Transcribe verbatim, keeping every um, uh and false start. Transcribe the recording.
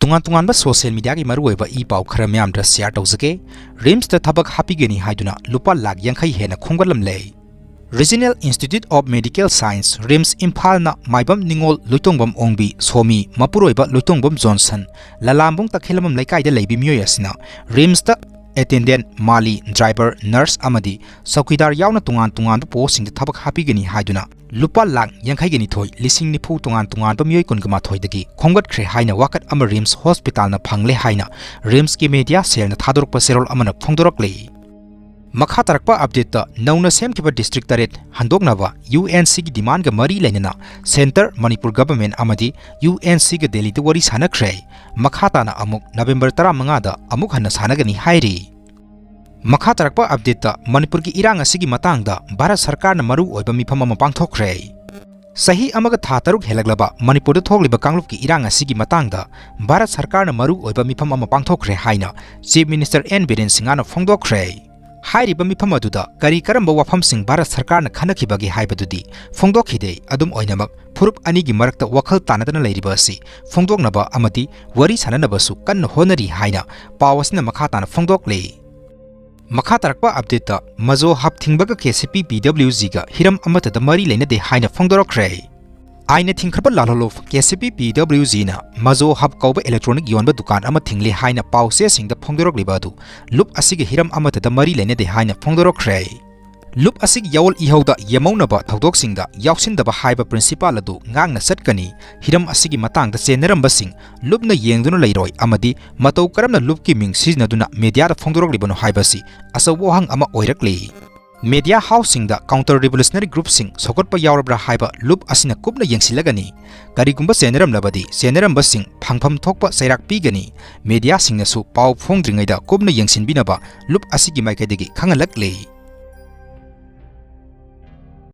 ꯇꯣꯉꯥꯟ ꯇꯣꯉꯥꯟꯕ social mediaꯒꯤ ꯃꯔꯨꯑꯣꯏꯕ ꯏ ꯄꯥꯎ ꯈꯔ ꯃꯌꯥꯝꯗ share ꯇꯧꯖꯒꯦ꯫ RIMSꯇ ꯊꯕꯛ ꯍꯥꯞꯄꯤꯒꯅꯤ ꯍꯥꯏꯗꯨꯅ ꯂꯨꯄꯥ ꯂꯥꯈ ꯌꯥꯡꯈꯩ ꯍꯦꯟꯅ ꯈꯣꯝꯒꯠꯂꯝꯂꯦ꯫ Regional Institute of Medical Science, RIMS ꯏꯝꯐꯥꯜꯅ ꯃꯥꯏꯕꯝ ꯅꯤꯉꯣꯜ ꯂꯣꯏꯇꯣꯡꯕꯝ ꯑꯣꯡꯕꯤ, ꯁꯣꯃꯤ, ꯃꯄꯨꯔꯣꯏꯕ ꯂꯣꯏꯇꯣꯡꯕꯝ ꯖꯣꯟꯁꯟ, ꯂꯂꯥꯝꯕꯨꯡ ꯇꯈꯦꯜꯂꯝꯕꯝ ꯂꯩꯀꯥꯏꯗ ꯂꯩꯕꯤ ꯃꯤꯑꯣꯏ ꯑꯁꯤꯅ RIMSꯇ attendant, ꯃꯥꯂꯤ, driver, nurse ꯑꯃꯗꯤ ꯆꯧꯀꯤꯗꯥꯔ ꯌꯥꯎꯅ ꯇꯣꯉꯥꯟ ꯇꯣꯉꯥꯟꯕ postꯁꯤꯡꯗ ꯊꯕꯛ ꯍꯥꯞꯄꯤꯒꯅꯤ ꯍꯥꯏꯗꯨꯅ ꯂꯨꯄꯥ ꯂꯥꯈ ꯌꯥꯡꯈꯩꯒ ꯅꯤꯊꯣꯏ, ꯂꯤꯁꯤꯡ ꯅꯤꯐꯨ ꯇꯣꯉꯥꯟ ꯇꯣꯉꯥꯟꯕ ꯃꯤꯑꯣꯏ ꯀꯨꯟꯒ ꯃꯥꯊꯣꯏꯗꯒꯤ ꯈꯣꯝꯒꯠꯈ꯭ꯔꯦ ꯍꯥꯏꯅ ꯋꯥꯀꯠ ꯑꯃ RIMS hospitalꯅ ꯐꯪꯂꯦ ꯍꯥꯏꯅ RIMSꯀꯤ media cellꯅ ꯊꯥꯗꯣꯔꯛꯄ ꯆꯦꯔꯣꯜ ꯑꯃꯅ ꯐꯣꯡꯗꯣꯔꯛꯂꯤ꯫ ꯃꯈꯥ ꯇꯥꯔꯛꯄ updateꯇ ꯅꯧꯅ ꯁꯦꯝꯈꯤꯕ district ꯇꯔꯦꯠ ꯍꯟꯗꯣꯛꯅꯕ UNCꯒꯤ demandꯒ ꯃꯔꯤ ꯂꯩꯅꯅ centre, ꯃꯅꯤꯄꯨꯔ government ꯑꯃꯗꯤ UNCꯒ ꯗꯦꯜꯂꯤꯗ ꯋꯥꯔꯤ ꯁꯥꯟꯅꯈ꯭ꯔꯦ꯫ ꯃꯈꯥ ꯇꯥꯅ ꯑꯃꯨꯛ November ꯇꯔꯥꯃꯉꯥꯗ ꯑꯃꯨꯛ ꯍꯟꯅ ꯁꯥꯟꯅꯒꯅꯤ ꯍꯥꯏꯔꯤ꯫ ꯃꯈꯥ ꯇꯥꯔꯛꯄ updateꯇ ꯃꯅꯤꯄꯨꯔꯒꯤ ꯏꯔꯥꯡ ꯑꯁꯤꯒꯤ ꯃꯇꯥꯡꯗ ꯚꯥꯔꯠ ꯁꯔꯀꯥꯔꯅ ꯃꯔꯨ ꯑꯣꯏꯕ ꯃꯤꯐꯝ ꯑꯃ ꯄꯥꯡꯊꯣꯛꯈ꯭ꯔꯦ꯫ ꯆꯍꯤ ꯑꯃꯒ ꯊꯥ ꯇꯔꯨꯛ ꯍꯦꯜꯂꯛꯂꯕ ꯃꯅꯤꯄꯨꯔꯗ ꯊꯣꯛꯂꯤꯕ ꯀꯥꯡꯂꯨꯞꯀꯤ ꯏꯔꯥꯡ ꯑꯁꯤꯒꯤ ꯃꯇꯥꯡꯗ ꯚꯥꯔꯠ ꯁꯔꯀꯥꯔꯅ ꯃꯔꯨ ꯑꯣꯏꯕ ꯃꯤꯐꯝ ꯑꯃ ꯄꯥꯡꯊꯣꯛꯈ꯭ꯔꯦ ꯍꯥꯏꯅ Chief Minister N ꯕꯤꯔꯦꯟ ꯁꯤꯡꯍꯅ ꯐꯣꯡꯗꯣꯛꯈ꯭ꯔꯦ꯫ ꯍꯥꯏꯔꯤꯕ ꯃꯤꯐꯝ ꯑꯗꯨꯗ ꯀꯔꯤ ꯀꯔꯝꯕ ꯋꯥꯐꯝꯁꯤꯡ ꯚꯥꯔꯠ ꯁꯔꯀꯥꯔꯅ ꯈꯟꯅꯈꯤꯕꯒꯦ ꯍꯥꯏꯕꯗꯨꯗꯤ ꯐꯣꯡꯗꯣꯛꯈꯤꯗꯦ꯫ ꯑꯗꯨꯝ ꯑꯣꯏꯅꯃꯛ, ꯐꯨꯔꯨꯞ ꯑꯅꯤꯒꯤ ꯃꯔꯛꯇ ꯋꯥꯈꯜ ꯇꯥꯅꯗꯅ ꯂꯩꯔꯤꯕ ꯑꯁꯤ ꯐꯣꯡꯗꯣꯛꯅꯕ ꯑꯃꯗꯤ ꯋꯥꯔꯤ ꯁꯥꯅꯅꯕꯁꯨ ꯀꯟꯅ ꯍꯣꯠꯅꯔꯤ ꯍꯥꯏꯅ ꯄꯥꯎ ꯑꯁꯤꯅ ꯃꯈꯥ ꯇꯥꯅ ꯐꯣꯡꯗꯣꯛꯂꯤ꯫ ꯃꯈꯥ ꯇꯥꯔꯛꯄ updateꯇ ꯃꯖꯣ hub ꯊꯤꯡꯕꯒ KCP PWGꯒ ꯍꯤꯔꯝ ꯑꯃꯠꯇꯗ ꯃꯔꯤ ꯂꯩꯅꯗꯦ ꯍꯥꯏꯅ ꯐꯣꯡꯗꯣꯔꯛꯈ꯭ꯔꯦ꯫ ꯑꯥꯏꯟꯅ ꯊꯤꯡꯈ꯭ꯔꯕ ꯂꯥꯜꯍꯧꯂꯨꯞ KCP PWGꯅ ꯃꯖꯣ hub ꯀꯧꯕ electronic ꯌꯣꯟꯕ ꯗꯨꯀꯥꯟ ꯑꯃ ꯊꯤꯡꯂꯤ ꯍꯥꯏꯅ ꯄꯥꯎ ꯆꯦꯁꯤꯡꯗ ꯐꯣꯡꯗꯣꯔꯛꯂꯤꯕ ꯑꯗꯨ ꯂꯨꯞ ꯑꯁꯤꯒꯤ ꯍꯤꯔꯝ ꯑꯃꯠꯇꯗ ꯃꯔꯤ ꯂꯩꯅꯗꯦ ꯍꯥꯏꯅ ꯐꯣꯡꯗꯣꯔꯛꯈ꯭ꯔꯦ꯫ ꯂꯨꯞ ꯑꯁꯤꯒꯤ ꯌꯥꯑꯣꯜ ꯏꯍꯧꯗ ꯌꯦꯝꯍꯧꯅꯕ ꯊꯧꯗꯣꯛꯁꯤꯡꯗ ꯌꯥꯎꯁꯤꯟꯗꯕ ꯍꯥꯏꯕ principle ꯑꯗꯨ ꯉꯥꯛꯅ ꯆꯠꯀꯅꯤ꯫ ꯍꯤꯔꯝ ꯑꯁꯤꯒꯤ ꯃꯇꯥꯡꯗ ꯆꯦꯟꯅꯔꯝꯕꯁꯤꯡ ꯂꯨꯞꯅ ꯌꯦꯡꯗꯨꯅ ꯂꯩꯔꯣꯏ ꯑꯃꯗꯤ ꯃꯇꯧ ꯀꯔꯝꯅ ꯂꯨꯞꯀꯤ ꯃꯤꯡ ꯁꯤꯖꯤꯟꯅꯗꯨꯅ mediaꯗ ꯐꯣꯡꯗꯣꯔꯛꯂꯤꯕꯅꯣ ꯍꯥꯏꯕꯁꯤ ꯑꯆꯧꯕ ꯋꯥꯍꯪ ꯑꯃ ꯑꯣꯏꯔꯛꯂꯤ꯫ Media houseꯁꯤꯡꯗ counter revolutionary groupꯁꯤꯡ ꯁꯧꯒꯠꯄ ꯌꯥꯎꯔꯕ꯭ꯔꯥ ꯍꯥꯏꯕ ꯂꯨꯞ ꯑꯁꯤꯅ ꯀꯨꯞꯅ ꯌꯦꯡꯁꯤꯜꯂꯒꯅꯤ꯫ ꯀꯔꯤꯒꯨꯝꯕ ꯆꯦꯟꯅꯔꯝꯂꯕꯗꯤ ꯆꯦꯟꯅꯔꯝꯕꯁꯤꯡ ꯐꯪꯐꯝ ꯊꯣꯛꯄ ꯆꯩꯔꯥꯛ ꯄꯤꯒꯅꯤ꯫ Mediaꯁꯤꯡꯅꯁꯨ ꯄꯥꯎ ꯐꯣꯡꯗ꯭ꯔꯤꯉꯩꯗ ꯀꯨꯞꯅ ꯌꯦꯡꯁꯤꯟꯕꯤꯅꯕ ꯂꯨꯞ ꯑꯁꯤꯒꯤ ꯃꯥꯏꯀꯩꯗꯒꯤ ꯈꯪꯍꯜꯂꯛꯂꯤ꯫